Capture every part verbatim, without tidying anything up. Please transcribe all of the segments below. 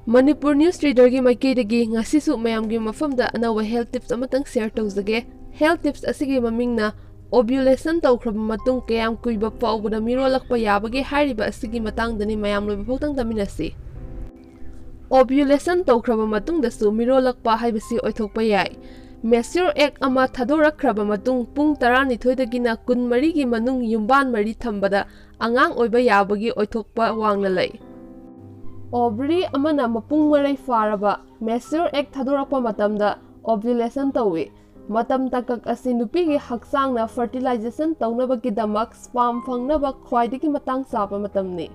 Manipur news ꯔꯤꯗꯔꯒꯤ ꯃꯥꯏꯀꯩꯗꯒꯤ ꯉꯁꯤꯁꯨ ꯃꯌꯥꯝꯒꯤ ꯃꯐꯝꯗ ꯑꯅꯧꯕ ꯍꯦꯜꯊ ꯇꯤꯞꯁ ꯑꯃꯇꯪ ꯁꯤꯌꯔ ꯇꯧꯖꯒꯦ꯫ ꯍꯦꯜꯊ ꯇꯤꯞꯁ ꯑꯁꯤꯒꯤ ꯃꯃꯤꯡꯅ ꯑꯣꯚ꯭ꯌꯨꯂꯦꯁꯟ ꯇꯧꯈ꯭ꯔꯕ ꯃꯇꯨꯡ ꯀꯌꯥꯝ ꯀꯨꯏꯕ ꯐꯥꯎꯕꯗ ꯃꯤꯔꯣꯜꯂꯛꯄ ꯌꯥꯕꯒꯦ ꯍꯥꯏꯔꯤꯕ ꯑꯁꯤꯒꯤ ꯃꯇꯥꯡꯗꯅꯤ꯫ ꯃꯌꯥꯝ ꯂꯣꯏꯕ ꯐꯥꯎꯇꯪ ꯇꯥꯃꯤꯟꯅꯁꯤ꯫ ꯑꯣꯚ꯭ꯌꯨꯂꯦꯁꯟ ꯇꯧꯈ꯭ꯔꯕ ꯃꯇꯨꯡꯗꯁꯨ ꯃꯤꯔꯣꯜꯂꯛꯄ ꯍꯥꯏꯕꯁꯤ ꯑꯣꯏꯊꯣꯛꯄ ꯌꯥꯏ꯫ ꯃꯦꯆ꯭ꯌꯣꯔ ꯑꯦꯒ ꯑꯃ ꯊꯥꯗꯣꯔꯛꯈ꯭ꯔꯕ ꯃꯇꯨꯡ ꯄꯨꯡ ꯇꯔꯥꯅꯤꯊꯣꯏꯗꯒꯤꯅ ꯀꯨꯟꯃꯔꯤꯒꯤ ꯃꯅꯨꯡ ꯌꯨꯝꯕꯥꯟ ꯃꯔꯤ ꯊꯝꯕꯗ ꯑꯉꯥꯡ ꯑꯣꯏꯕ ꯌꯥꯕꯒꯤ ꯑꯣꯏꯊꯣꯛꯄ ꯋꯥꯡꯅ ꯂꯩ꯫ ꯑꯣꯚꯔꯤ ꯑꯃꯅ ꯃꯄꯨꯡ ꯃꯔꯩ ꯐꯥꯔꯕ ꯃꯦꯆ꯭ꯌꯣꯔ ꯑꯦꯒ ꯊꯥꯗꯣꯔꯛꯄ ꯃꯇꯝꯗ ꯑꯣꯚ꯭ꯌꯨꯂꯦꯁꯟ ꯇꯧꯏ꯫ ꯃꯇꯝ ꯇꯥꯡꯀꯛ ꯑꯁꯤ ꯅꯨꯄꯤꯒꯤ ꯍꯛꯆꯥꯡꯅ ꯐꯔꯇꯤꯂꯥꯏꯖꯦꯁꯟ ꯇꯧꯅꯕꯒꯤꯗꯃꯛ ꯁ꯭ꯄꯥꯝ ꯐꯪꯅꯕ ꯈ꯭ꯋꯥꯏꯗꯒꯤ ꯃꯇꯥꯡ ꯆꯥꯕ ꯃꯇꯝꯅꯤ꯫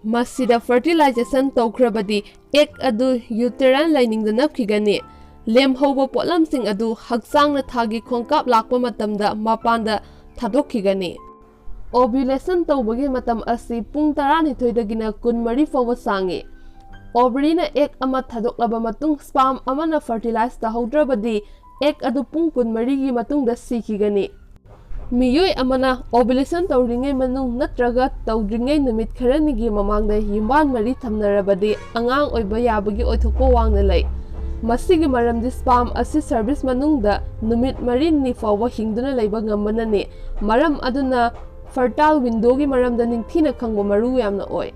ꯃꯁꯤꯗ ꯐꯔꯇꯤꯂꯥꯏꯖꯦꯁꯟ ꯇꯧꯈ꯭ꯔꯕꯗꯤ ꯑꯦꯒ ꯑꯗꯨ ꯌꯨꯇꯦꯔꯥꯏꯟ ꯂꯥꯏꯅꯤꯡꯗ ꯅꯞꯈꯤꯒꯅꯤ꯫ ꯂꯦꯝꯍꯧꯕ ꯄꯣꯠꯂꯝꯁꯤꯡ ꯑꯗꯨ ꯍꯛꯆꯥꯡꯅ ꯊꯥꯒꯤ ꯈꯣꯡꯀꯥꯞ ꯂꯥꯛꯄ ꯃꯇꯝꯗ ꯃꯄꯥꯟꯗ ꯊꯥꯗꯣꯛꯈꯤꯒꯅꯤ꯫ ꯑꯣꯚ꯭ꯌꯨꯂꯦꯁꯟ ꯇꯧꯕꯒꯤ ꯃꯇꯝ ꯑꯁꯤ ꯄꯨꯡ ꯇꯔꯥꯅꯤꯊꯣꯏꯗꯒꯤꯅ ꯀꯨꯟꯃꯔꯤ ꯐꯥꯎꯕ ꯁꯥꯡꯏ꯫ ꯑꯣꯚꯔꯤꯅ ꯑꯦꯒ ꯑꯃ ꯊꯥꯗꯣꯛꯂꯕ ꯃꯇꯨꯡ ꯁ꯭ꯄꯥꯝ ꯑꯃꯅ ꯐꯔꯇꯤꯂꯥꯏꯖ ꯇꯧꯍꯧꯗ꯭ꯔꯕꯗꯤ ꯑꯦꯒ ꯑꯗꯨ ꯄꯨꯡ ꯀꯨꯟꯃꯔꯤꯒꯤ ꯃꯇꯨꯡꯗ ꯁꯤꯈꯤꯒꯅꯤ꯫ ꯃꯤꯑꯣꯏ ꯑꯃꯅ ꯑꯣꯚ꯭ꯌꯨꯂꯦꯁꯟ ꯇꯧꯔꯤꯉꯩ ꯃꯅꯨꯡ ꯅꯠꯇ꯭ꯔꯒ ꯇꯧꯗ꯭ꯔꯤꯉꯩ ꯅꯨꯃꯤꯠ ꯈꯔꯅꯤꯒꯤ ꯃꯃꯥꯡꯗ ꯌꯨꯝꯕꯥꯟ ꯃꯔꯤ ꯊꯝꯅꯔꯕꯗꯤ ꯑꯉꯥꯡ ꯑꯣꯏꯕ ꯌꯥꯕꯒꯤ ꯑꯣꯏꯊꯣꯛꯄ ꯋꯥꯡꯅ ꯂꯩ꯫ ꯃꯁꯤꯒꯤ ꯃꯔꯝꯗꯤ ꯁ꯭ꯄꯥꯝ ꯑꯁꯤ ꯁꯔꯚꯤꯁ ꯃꯅꯨꯡꯗ ꯅꯨꯃꯤꯠ ꯃꯔꯤꯅꯤ ꯐꯥꯎꯕ ꯍꯤꯡꯗꯨꯅ ꯂꯩꯕ ꯉꯝꯕꯅꯅꯤ꯫ ꯃꯔꯝ ꯑꯗꯨꯅ ꯐꯔꯇꯥꯏꯜ ꯋꯤꯟꯗꯣꯒꯤ ꯃꯔꯝꯗ ꯅꯤꯡꯊꯤꯅ ꯈꯪꯕ ꯃꯔꯨ ꯌꯥꯝꯅ ꯑꯣꯏ꯫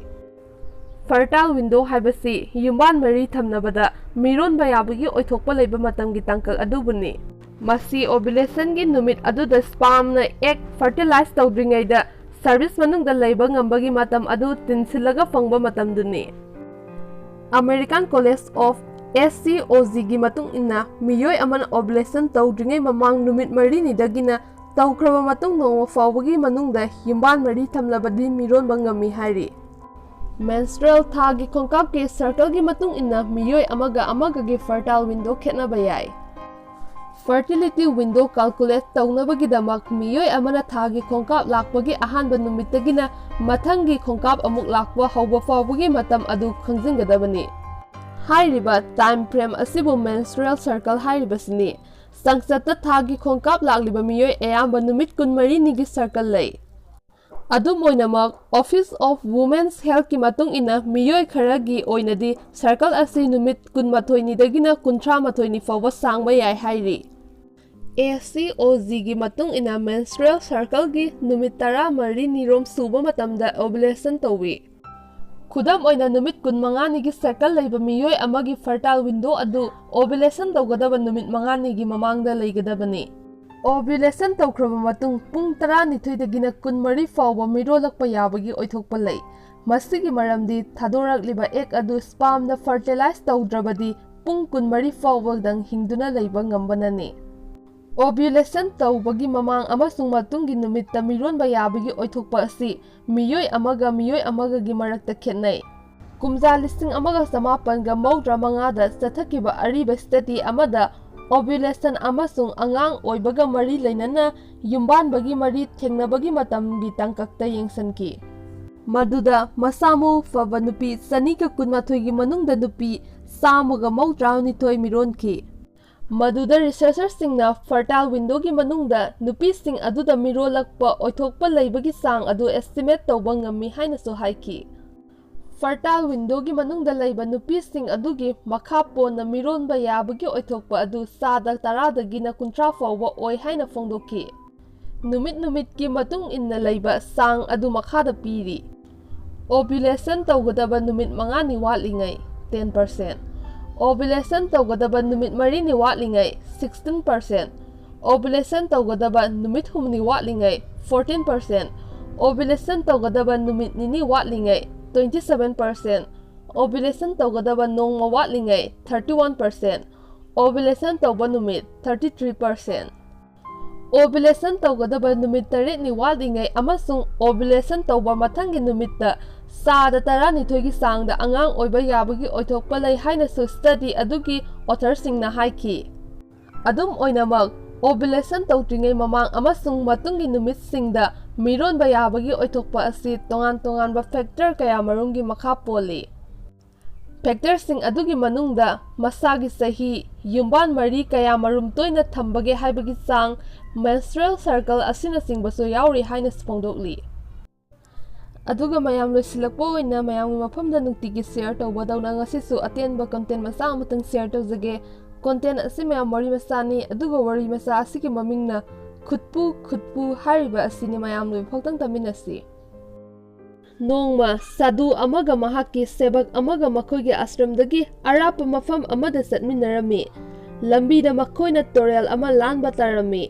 ꯐꯔꯇꯥꯏꯜ ꯋꯤꯟꯗꯣ ꯍꯥꯏꯕꯁꯤ ꯌꯨꯝꯕꯥꯟ ꯃꯔꯤ ꯊꯝꯅꯕꯗ ꯃꯤꯔꯣꯟꯕ ꯌꯥꯕꯒꯤ ꯑꯣꯏꯊꯣꯛꯄ ꯂꯩꯕ ꯃꯇꯝꯒꯤ ꯇꯥꯡꯀꯛ ꯑꯗꯨꯕꯨꯅꯤ꯫ ꯃꯁꯤ ꯑꯣꯚ꯭ꯌꯨꯂꯦꯁꯟꯒꯤ ꯅꯨꯃꯤꯠ ꯑꯗꯨꯗ ꯁ꯭ꯄꯥꯝꯅ ꯑꯦꯒ ꯐꯔꯇꯤꯂꯥꯏꯖ ꯇꯧꯗ꯭ꯔꯤꯉꯩꯗ ꯁꯔꯚꯤꯁ ꯃꯅꯨꯡꯗ ꯂꯩꯕ ꯉꯝꯕꯒꯤ ꯃꯇꯝ ꯑꯗꯨ ꯇꯤꯟꯁꯤꯜꯂꯒ ꯐꯪꯕ ꯃꯇꯝꯗꯨꯅꯤ꯫ American college of S C O ꯖꯤꯒꯤ ꯃꯇꯨꯡ ꯏꯟꯅ ꯃꯤꯑꯣꯏ ꯑꯃꯅ ꯑꯣꯚ꯭ꯌꯨꯂꯦꯁꯟ ꯇꯧꯗ꯭ꯔꯤꯉꯩ ꯃꯃꯥꯡ ꯅꯨꯃꯤꯠ ꯃꯔꯤꯅꯤꯗꯒꯤꯅ ꯇꯧꯈ꯭ꯔꯕ ꯃꯇꯨꯡ ꯅꯣꯡꯃ ꯐꯥꯎꯕꯒꯤ ꯃꯅꯨꯡꯗ ꯌꯨꯝꯕꯥꯟ ꯃꯔꯤ ꯊꯝꯂꯕꯗꯤ ꯃꯤꯔꯣꯟꯕ ꯉꯝꯃꯤ ꯍꯥꯏꯔꯤ꯫ ꯃꯦꯟꯁꯇ꯭ꯔꯦꯜ ꯊꯥꯒꯤ ꯈꯣꯡꯀꯥꯞꯀꯤ ꯁꯔꯀꯜꯒꯤ ꯃꯇꯨꯡ ꯏꯟꯅ ꯃꯤꯑꯣꯏ ꯑꯃꯒ ꯑꯃꯒꯒꯤ ꯐꯔꯇꯥꯏꯜ ꯋꯤꯟꯗꯣ ꯈꯦꯠꯅꯕ ꯌꯥꯏ꯫ ꯐꯔꯇꯤꯂꯤꯇꯤ ꯋꯤꯟꯗꯣ ꯀꯥꯜꯀꯨꯂꯦꯠ ꯇꯧꯅꯕꯒꯤꯗꯃꯛ ꯃꯤꯑꯣꯏ ꯑꯃꯅ ꯊꯥꯒꯤ ꯈꯣꯡꯀꯥꯞ ꯂꯥꯛꯄꯒꯤ ꯑꯍꯥꯟꯕ ꯅꯨꯃꯤꯠꯇꯒꯤꯅ ꯃꯊꯪꯒꯤ ꯈꯣꯡꯀꯥꯞ ꯑꯃꯨꯛ ꯂꯥꯛꯄ ꯍꯧꯕ ꯐꯥꯎꯕꯒꯤ ꯃꯇꯝ ꯑꯗꯨ ꯈꯪꯖꯤꯟꯒꯗꯕꯅꯤ꯫ ꯍꯥꯏꯔꯤꯕ ꯇꯥꯏꯝ ꯐ꯭ꯔꯦꯝ ꯑꯁꯤꯕꯨ ꯃꯦꯟꯁꯇ꯭ꯔꯦꯜ ꯁꯔꯀꯜ ꯍꯥꯏꯔꯤꯕꯁꯤꯅꯤ꯫ ꯆꯥꯡꯆꯠꯇ ꯊꯥꯒꯤ ꯈꯣꯡꯀꯥꯞ ꯂꯥꯛꯂꯤꯕ ꯃꯤꯑꯣꯏ ꯑꯌꯥꯝꯕ ꯅꯨꯃꯤꯠ ꯀꯨꯟꯃꯔꯤꯅꯤꯒꯤ ꯁꯔꯀꯜ ꯂꯩ꯫ ꯑꯗꯨꯝ ꯑꯣꯏꯅꯃꯛ, Office of Women's Healthꯀꯤ ꯃꯇꯨꯡ ꯏꯟꯅ, ꯃꯤꯑꯣꯏ ꯈꯔꯒꯤ ꯑꯣꯏꯅꯗꯤ cycle ꯑꯁꯤ ꯅꯨꯃꯤꯠ ꯀꯨꯟꯃꯥꯊꯣꯏꯅꯤꯗꯒꯤꯅ ꯀꯨꯟꯊ꯭ꯔꯥ ꯃꯥꯊꯣꯏꯅꯤ ꯐꯥꯎꯕ ꯁꯥꯡꯕ ꯌꯥꯏ ꯍꯥꯏꯔꯤ꯫ ACOGꯒꯤ ꯃꯇꯨꯡ ꯏꯟꯅ, menstrual cycleꯒꯤ ꯅꯨꯃꯤꯠ ꯇꯔꯥꯃꯔꯤꯅꯤꯔꯣꯝ ꯁꯨꯕ ꯃꯇꯝꯗ ovulation ꯇꯧꯏ꯫ ꯈꯨꯗꯝ ꯑꯣꯏꯅ, ꯅꯨꯃꯤꯠ ꯀꯨꯟꯃꯉꯥꯅꯤꯒꯤ cycle ꯂꯩꯕ ꯃꯤꯑꯣꯏ ꯑꯃꯒꯤ fertile window ꯑꯗꯨ ovulation ꯇꯧꯒꯗꯕ ꯅꯨꯃꯤꯠ ꯃꯉꯥꯅꯤꯒꯤ ꯃꯃꯥꯡꯗ ꯂꯩꯒꯗꯕꯅꯤ꯫ Ovulation ꯇꯧꯈ꯭ꯔꯕ ꯃꯇꯨꯡ ꯄꯨꯡ ꯇꯔꯥꯅꯤꯊꯣꯏꯗꯒꯤꯅ ꯀꯨꯟꯃꯔꯤ ꯐꯥꯎꯕ ꯃꯤꯔꯣꯜꯂꯛꯄ ꯌꯥꯕꯒꯤ ꯑꯣꯏꯊꯣꯛꯄ ꯂꯩ꯫ ꯃꯁꯤꯒꯤ ꯃꯔꯝꯗꯤ, ꯊꯥꯗꯣꯔꯛꯂꯤꯕ egg ꯑꯗꯨ spermꯅ fertilize ꯇꯧꯗ꯭ꯔꯕꯗꯤ ꯄꯨꯡ ꯀꯨꯟꯃꯔꯤ ꯐꯥꯎꯕꯗꯪ ꯍꯤꯡꯗꯨꯅ ꯂꯩꯕ ꯉꯝꯕꯅꯅꯤ꯫ Ovulation ꯇꯧꯕꯒꯤ ꯃꯃꯥꯡ ꯑꯃꯁꯨꯡ ꯃꯇꯨꯡꯒꯤ ꯅꯨꯃꯤꯠꯇ ꯃꯤꯔꯣꯟꯕ ꯌꯥꯕꯒꯤ ꯑꯣꯏꯊꯣꯛꯄ ꯑꯁꯤ ꯃꯤꯑꯣꯏ ꯑꯃꯒ ꯃꯤꯑꯣꯏ ꯑꯃꯒꯒꯤ ꯃꯔꯛꯇ ꯈꯦꯠꯅꯩ꯫ ꯀꯨꯝꯖꯥ ꯂꯤꯁꯤꯡ ꯑꯃꯒ ꯆꯃꯥꯄꯟꯒ ꯃꯧꯗ꯭ꯔꯥ ꯃꯉꯥꯗ ꯆꯠꯊꯈꯤꯕ ꯑꯔꯤꯕ study ꯑꯃꯗ ovulation ꯑꯃꯁꯨꯡ ꯑꯉꯥꯡ ꯑꯣꯏꯕꯒ ꯃꯔꯤ ꯂꯩꯅꯅ ꯌꯨꯝꯕꯥꯟꯕꯒꯤ ꯃꯔꯤ ꯊꯦꯡꯅꯕꯒꯤ ꯃꯇꯝꯒꯤ ꯇꯥꯡꯀꯛꯇ ꯌꯦꯡꯁꯤꯟꯈꯤ꯫ ꯃꯗꯨꯗ ꯃꯁꯥ ꯃꯎ ꯐꯕ ꯅꯨꯄꯤ ꯆꯅꯤꯒ ꯀꯨꯟꯃꯥꯊꯣꯏꯒꯤ ꯃꯅꯨꯡꯗ ꯅꯨꯄꯤ ꯆꯥꯝꯃꯒ ꯃꯧꯗ꯭ꯔꯥꯅꯤꯊꯣꯏ ꯃꯤꯔꯣꯟꯈꯤ꯫ ꯃꯗꯨꯗ researcherꯁꯤꯡꯅ fertile windowꯒꯤ ꯃꯅꯨꯡꯗ ꯅꯨꯄꯤꯁꯤꯡ ꯑꯗꯨꯗ ꯃꯤꯔꯣꯜꯂꯛꯄ ꯑꯣꯏꯊꯣꯛꯄ ꯂꯩꯕꯒꯤ ꯆꯥꯡ ꯑꯗꯨ estimate ꯇꯧꯕ ꯉꯝꯃꯤ ꯍꯥꯏꯅꯁꯨ ꯍꯥꯏꯈꯤ꯫ Fertile windowꯒꯤ ꯃꯅꯨꯡꯗ ꯂꯩꯕ ꯅꯨꯄꯤꯁꯤꯡ ꯑꯗꯨꯒꯤ ꯃꯈꯥ ꯄꯣꯟꯅ ꯃꯤꯔꯣꯟꯕ ꯌꯥꯕꯒꯤ ꯑꯣꯏꯊꯣꯛꯄ ꯑꯗꯨ ꯆꯥꯗ ꯇꯔꯥꯗꯒꯤꯅ ꯀꯨꯟꯊ꯭ꯔꯥ ꯐꯥꯎꯕ ꯑꯣꯏ ꯍꯥꯏꯅ ꯐꯣꯡꯗꯣꯛꯈꯤ꯫ ꯅꯨꯃꯤꯠ ꯅꯨꯃꯤꯠꯀꯤ ꯃꯇꯨꯡ ꯏꯟꯅ ꯂꯩꯕ ꯆꯥꯡ ꯑꯗꯨ ꯃꯈꯥꯗ ꯄꯤꯔꯤ: Ovulation ꯇꯧꯒꯗꯕ ꯅꯨꯃꯤꯠ ꯃꯉꯥꯅꯤ ꯋꯥꯠꯂꯤꯉꯩ, ten percent꯫ Ovulation ꯇꯧꯒꯗꯕ ꯅꯨꯃꯤꯠ ꯃꯔꯤꯅꯤ ꯋꯥꯠꯂꯤꯉꯩ, sixteen percent꯫ Ovulation ꯇꯧꯒꯗꯕ ꯅꯨꯃꯤꯠ ꯍꯨꯝꯅꯤ ꯋꯥꯠꯂꯤꯉꯩ, fourteen percent꯫ Ovulation ꯇꯧꯒꯗꯕ ꯅꯨꯃꯤꯠ ꯅꯤꯅꯤ ꯋꯥꯠꯂꯤꯉꯩ, twenty seven percent꯫ Ovulation ꯇꯧꯒꯗꯕ ꯅꯣꯡꯃ ꯋꯥꯠꯂꯤꯉꯩ, thirty one percent꯫ Ovulation ꯇꯧꯕ ꯅꯨꯃꯤꯠ, thirty three percent꯫ Ovulation ꯇꯧꯒꯗꯕ ꯅꯨꯃꯤꯠ ꯇꯔꯦꯠꯅꯤ ꯋꯥꯠꯂꯤꯉꯩ ꯑꯃꯁꯨꯡ ovulation ꯇꯧꯕ ꯃꯊꯪꯒꯤ ꯅꯨꯃꯤꯠꯇ ꯆꯥꯗ ꯇꯔꯥꯅꯤꯊꯣꯏꯒꯤ ꯆꯥꯡꯗ ꯑꯉꯥꯡ ꯑꯣꯏꯕ ꯌꯥꯕꯒꯤ ꯑꯣꯏꯊꯣꯛꯄ ꯂꯩ ꯍꯥꯏꯅꯁꯨ study ꯑꯗꯨꯒꯤ authorꯁꯤꯡꯅ ꯍꯥꯏꯈꯤ꯫ ꯑꯗꯨꯝ ꯑꯣꯏꯅꯃꯛ, ovulation ꯇꯧꯗ꯭ꯔꯤꯉꯩ ꯃꯃꯥꯡ ꯑꯃꯁꯨꯡ ꯃꯇꯨꯡꯒꯤ ꯅꯨꯃꯤꯠꯁꯤꯡꯗ ꯃꯤꯔꯣꯟꯕ ꯌꯥꯕꯒꯤ ꯑꯣꯏꯊꯣꯛꯄ ꯑꯁꯤ ꯇꯣꯉꯥꯟ ꯇꯣꯉꯥꯟꯕ factor ꯀꯌꯥꯃꯔꯨꯝꯒꯤ ꯃꯈꯥ ꯄꯣꯜꯂꯤ꯫ Factorꯁꯤꯡ ꯑꯗꯨꯒꯤ ꯃꯅꯨꯡꯗ ꯃꯁꯥꯒꯤ ꯆꯍꯤ, ꯌꯨꯝꯕꯥꯟ ꯃꯔꯤ ꯀꯌꯥꯃꯔꯨꯝ ꯇꯣꯏꯅ ꯊꯝꯕꯒꯦ ꯍꯥꯏꯕꯒꯤ ꯆꯥꯡ, menstrual cycle ꯑꯁꯤꯅꯆꯤꯡꯕꯁꯨ ꯌꯥꯎꯔꯤ ꯍꯥꯏꯅꯁꯨ ꯐꯣꯡꯗꯣꯛꯂꯤ꯫ ꯑꯗꯨꯒ ꯃꯌꯥꯝ, ꯂꯣꯏꯁꯤꯜꯂꯛꯄ ꯑꯣꯏꯅ ꯃꯌꯥꯝꯒꯤ ꯃꯐꯝꯗ ꯅꯨꯡꯇꯤꯒꯤ ꯁꯤꯌꯔ ꯇꯧꯕꯗꯧꯅ ꯉꯁꯤꯁꯨ ꯑꯇꯦꯟꯕ ꯀꯟꯇꯦꯟ ꯃꯆꯥ ꯑꯃꯇꯪ ꯁꯤꯌꯔ ꯇꯧꯖꯒꯦ꯫ ꯀꯣꯟꯇꯦꯟ ꯑꯁꯤ ꯃꯌꯥꯝ ꯋꯥꯔꯤ ꯃꯆꯥꯅꯤ, ꯑꯗꯨꯒ ꯋꯥꯔꯤ ꯃꯆꯥ ꯑꯁꯤꯒꯤ ꯃꯃꯤꯡꯅ ꯈꯨꯠꯄꯨ ꯈꯨꯠꯄꯨ ꯍꯥꯏꯔꯤꯕ ꯑꯁꯤꯅꯤ꯫ ꯃꯌꯥꯝ ꯂꯣꯏꯕ ꯐꯥꯎꯇꯪ ꯇꯥꯃꯤꯟꯅꯁꯤ꯫ ꯅꯣꯡꯃ ꯁꯥꯗꯨ ꯑꯃꯒ ꯃꯍꯥꯛꯀꯤ ꯁꯦꯕꯛ ꯑꯃꯒ ꯃꯈꯣꯏꯒꯤ ꯑꯥꯁ꯭ꯔꯝꯗꯒꯤ ꯑꯔꯥꯞꯄ ꯃꯐꯝ ꯑꯃꯗ ꯆꯠꯃꯤꯟꯅꯔꯝꯃꯤ꯫ ꯂꯝꯕꯤꯗ ꯃꯈꯣꯏꯅ ꯇꯨꯔꯦꯜ ꯑꯃ ꯂꯥꯟꯕ ꯇꯥꯔꯝꯃꯤ꯫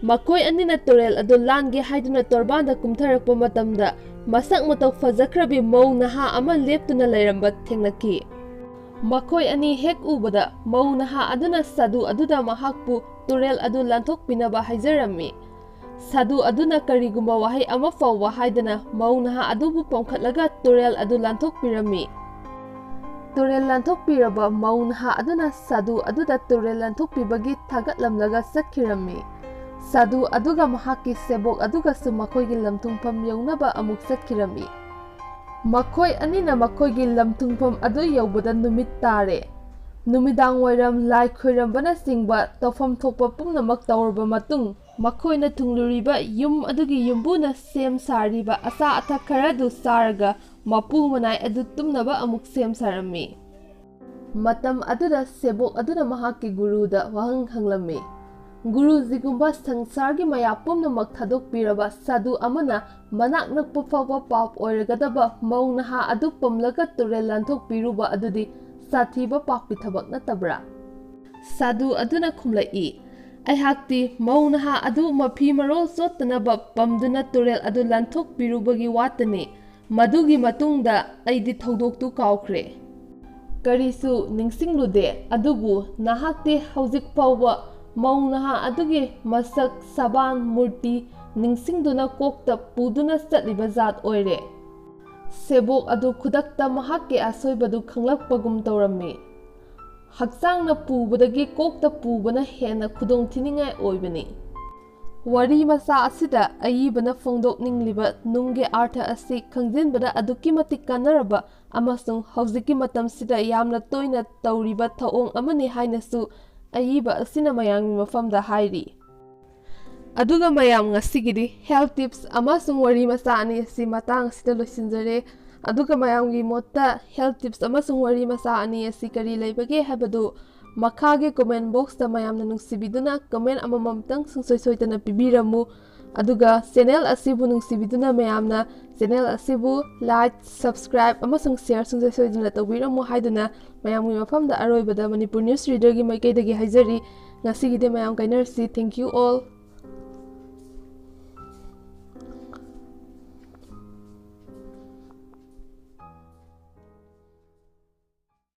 ꯃꯈꯣꯏ ꯑꯅꯤꯅ ꯇꯨꯔꯦꯜ ꯑꯗꯨ ꯂꯥꯟꯒꯦ ꯍꯥꯏꯗꯨꯅ ꯇꯣꯔꯕꯥꯟꯗ ꯀꯨꯝꯊꯔꯛꯄ ꯃꯇꯝꯗ, ꯃꯁꯛ ꯃꯇꯧ ꯐꯖꯈ꯭ꯔꯕꯤ ꯃꯧ ꯅꯍꯥ ꯑꯃ ꯂꯦꯞꯇꯨꯅ ꯂꯩꯔꯝꯕ ꯊꯦꯡꯅꯈꯤ꯫ ꯃꯈꯣꯏ ꯑꯅꯤ ꯍꯦꯛ ꯎꯕꯗ, ꯃꯧ ꯅꯍꯥ ꯑꯗꯨꯅ ꯁꯥꯗꯨ ꯑꯗꯨꯗ ꯃꯍꯥꯛꯄꯨ ꯇꯨꯔꯦꯜ ꯑꯗꯨ ꯂꯥꯟꯊꯣꯛꯄꯤꯅꯕ ꯍꯥꯏꯖꯔꯝꯃꯤ꯫ ꯁꯥꯗꯨ ꯑꯗꯨꯅ ꯀꯔꯤꯒꯨꯝꯕ ꯋꯥꯍꯩ ꯑꯃ ꯐꯥꯎꯕ ꯍꯥꯏꯗꯅ ꯃꯧ ꯅꯍꯥ ꯑꯗꯨꯕꯨ ꯄꯣꯝꯈꯠꯂꯒ ꯇꯨꯔꯦꯜ ꯑꯗꯨ ꯂꯥꯟꯊꯣꯛꯄꯤꯔꯝꯃꯤ꯫ ꯇꯨꯔꯦꯜ ꯂꯥꯟꯊꯣꯛꯄꯤꯔꯕ ꯃꯧ ꯅꯍꯥ ꯑꯗꯨꯅ ꯁꯥꯗꯨ ꯑꯗꯨꯗ ꯇꯨꯔꯦꯜ ꯂꯥꯟꯊꯣꯛꯄꯤꯕꯒꯤ ꯊꯥꯒꯠꯂꯝꯂꯒ ꯆꯠꯈꯤꯔꯝꯃꯤ꯫ ꯁꯥꯗꯨ ꯑꯗꯨꯒ ꯃꯍꯥꯛꯀꯤ ꯁꯦꯕꯣꯛ ꯑꯗꯨꯒꯁꯨ ꯃꯈꯣꯏꯒꯤ ꯂꯝꯊꯨꯡꯐꯝ ꯌꯧꯅꯕ ꯑꯃꯨꯛ ꯆꯠꯈꯤꯔꯝꯃꯤ꯫ ꯃꯈꯣꯏ ꯑꯅꯤꯅ ꯃꯈꯣꯏꯒꯤ ꯂꯝꯊꯨꯡꯐꯝ ꯑꯗꯨ ꯌꯧꯕꯗ ꯅꯨꯃꯤꯠ ꯇꯥꯔꯦ꯫ ꯅꯨꯃꯤꯗꯥꯡ ꯋꯥꯏꯔꯝ ꯂꯥꯏ ꯈꯣꯏꯔꯝꯕꯅꯆꯤꯡꯕ ꯇꯧꯐꯝ ꯊꯣꯛꯄ ꯄꯨꯝꯅꯃꯛ ꯇꯧꯔꯕ ꯃꯇꯨꯡ, ꯃꯈꯣꯏꯅ ꯊꯨꯡꯂꯨꯔꯤꯕ ꯌꯨꯝ ꯑꯗꯨꯒꯤ ꯌꯨꯝꯕꯨꯅ ꯁꯦꯝ ꯁꯥꯔꯤꯕ ꯑꯆꯥ ꯑꯊꯛ ꯈꯔꯗꯨ ꯆꯥꯔꯒ ꯃꯄꯨ ꯃꯅꯥꯏ ꯑꯗꯨ ꯇꯨꯝꯅꯕ ꯑꯃꯨꯛ ꯁꯦꯝ ꯁꯥꯔꯝꯃꯤ꯫ ꯃꯇꯝ ꯑꯗꯨꯗ ꯁꯦꯕꯣꯛ ꯑꯗꯨꯅ ꯃꯍꯥꯛꯀꯤ ꯒꯨꯔꯨꯗ ꯋꯥꯍꯪ ꯍꯪꯂꯝꯃꯤ, "ꯒꯨꯔꯨꯖꯤꯒꯨꯝꯕ ꯁꯪꯁꯥꯔꯒꯤ ꯃꯌꯥ ꯄꯨꯝꯅꯃꯛ ꯊꯥꯗꯣꯛꯄꯤꯔꯕ ꯁꯥꯗꯨ ꯑꯃꯅ ꯃꯅꯥꯛ ꯅꯛꯄ ꯐꯥꯎꯕ ꯄꯥꯞ ꯑꯣꯏꯔꯒꯗꯕ ꯃꯧ ꯅꯍꯥ ꯑꯗꯨ ꯄꯝꯂꯒ ꯇꯨꯔꯦꯜ ꯂꯥꯟꯊꯣꯛꯄꯤꯔꯨꯕ ꯑꯗꯨꯗꯤ ꯁꯥꯊꯤꯕ ꯄꯥꯞꯀꯤ ꯊꯕꯛ ꯅꯠꯇꯕ꯭ꯔꯥ?" ꯁꯥꯗꯨ ꯑꯗꯨꯅ ꯈꯨꯝꯂꯛꯏ, "ꯑꯩꯍꯥꯛꯇꯤ ꯃꯧ ꯅꯍꯥ ꯑꯗꯨ ꯃꯐꯤ ꯃꯔꯣꯜ ꯆꯣꯠꯇꯅꯕ ꯄꯝꯗꯨꯅ ꯇꯨꯔꯦꯜ ꯑꯗꯨ ꯂꯥꯟꯊꯣꯛꯄꯤꯔꯨꯕꯒꯤ ꯋꯥꯇꯅꯤ꯫ ꯃꯗꯨꯒꯤ ꯃꯇꯨꯡꯗ ꯑꯩꯗꯤ ꯊꯧꯗꯣꯛꯇꯨ ꯀꯥꯎꯈ꯭ꯔꯦ꯫ ꯀꯔꯤꯁꯨ ꯅꯤꯡꯁꯤꯡꯂꯨꯗꯦ꯫ ꯑꯗꯨꯕꯨ ꯅꯍꯥꯛꯇꯤ ꯍꯧꯖꯤꯛ ꯐꯥꯎꯕ ꯃꯧ ꯅꯍꯥ ꯑꯗꯨꯒꯤ ꯃꯁꯛ, ꯁꯕꯥꯟ, ꯃꯨꯔꯇꯤ ꯅꯤꯡꯁꯤꯡꯗꯨꯅ ꯀꯣꯛꯇ ꯄꯨꯗꯨꯅ ꯆꯠꯂꯤꯕ ꯖꯥꯠ ꯑꯣꯏꯔꯦ꯫" ꯁꯦꯕꯣꯛ ꯑꯗꯨ ꯈꯨꯗꯛꯇ ꯃꯍꯥꯛꯀꯤ ꯑꯁꯣꯏꯕꯗꯨ ꯈꯪꯂꯛꯄꯒꯨꯝ ꯇꯧꯔꯝꯃꯤ꯫ ꯍꯛꯆꯥꯡꯅ ꯄꯨꯕꯗꯒꯤ ꯀꯣꯛꯇ ꯄꯨꯕꯅ ꯍꯦꯟꯅ ꯈꯨꯗꯣꯡꯊꯤꯅꯤꯡꯉꯥꯏ ꯑꯣꯏꯕꯅꯤ꯫ ꯋꯥꯔꯤ ꯃꯆꯥ ꯑꯁꯤꯗ ꯑꯏꯕꯅ ꯐꯣꯡꯗꯣꯛꯅꯤꯡꯂꯤꯕ ꯅꯨꯡꯒꯤ ꯑꯥꯔꯊ ꯑꯁꯤ ꯈꯪꯖꯤꯟꯕꯗ ꯑꯗꯨꯛꯀꯤ ꯃꯇꯤꯛ ꯀꯥꯟꯅꯔꯕ ꯑꯃꯁꯨꯡ ꯍꯧꯖꯤꯛꯀꯤ ꯃꯇꯝꯁꯤꯗ ꯌꯥꯝꯅ ꯇꯣꯏꯅ ꯇꯧꯔꯤꯕ ꯊꯧꯑꯣꯡ ꯑꯃꯅꯤ ꯍꯥꯏꯅꯁꯨ ꯑꯏꯕ ꯑꯁꯤꯅ ꯃꯌꯥꯝꯒꯤ ꯃꯐꯝꯗ ꯍꯥꯏꯔꯤ꯫ ꯑꯗꯨꯒ ꯃꯌꯥꯝ, ꯉꯁꯤꯒꯤꯗꯤ health tips ꯑꯃꯁꯨꯡ ꯋꯥꯔꯤ ꯃꯆꯥ ꯑꯅꯤ ꯑꯁꯤ ꯃꯇꯥꯡ ꯑꯁꯤꯗ ꯂꯣꯏꯁꯤꯟꯖꯔꯦ꯫ ꯑꯗꯨꯒ ꯃꯌꯥꯝꯒꯤ ꯃꯣꯠꯇ health tips ꯑꯃꯁꯨꯡ ꯋꯥꯔꯤ ꯃꯆꯥ ꯑꯅꯤ ꯑꯁꯤ ꯀꯔꯤ ꯂꯩꯕꯒꯦ ꯍꯥꯏꯕꯗꯨ ꯃꯈꯥꯒꯤ comment boxꯇ ꯃꯌꯥꯝꯅ ꯅꯨꯡꯁꯤꯕꯤꯗꯨꯅ comment ꯑꯃꯃꯝꯇꯪ ꯁꯨꯡꯁꯣꯏ ꯁꯣꯏꯗꯅ ꯄꯤꯕꯤꯔꯝꯃꯨ꯫ ꯑꯗꯨꯒ channel ꯑꯁꯤꯕꯨ ꯅꯨꯡꯁꯤꯕꯤꯗꯨꯅ ꯃꯌꯥꯝꯅ channel ꯑꯁꯤꯕꯨ like, subscribe ꯑꯃꯁꯨꯡ share ꯁꯨꯡꯁꯣꯏ ꯁꯣꯏꯗꯅ ꯇꯧꯕꯤꯔꯝꯃꯨ ꯍꯥꯏꯗꯨꯅ ꯃꯌꯥꯝꯒꯤ ꯃꯐꯝꯗ ꯑꯔꯣꯏꯕꯗ Manipur News Readerꯒꯤ ꯃꯥꯏꯀꯩꯗꯒꯤ ꯍꯥꯏꯖꯔꯤ꯫ ꯉꯁꯤꯒꯤꯗꯤ ꯃꯌꯥꯝ ꯀꯥꯏꯅꯔꯁꯤ꯫ Thank you all꯫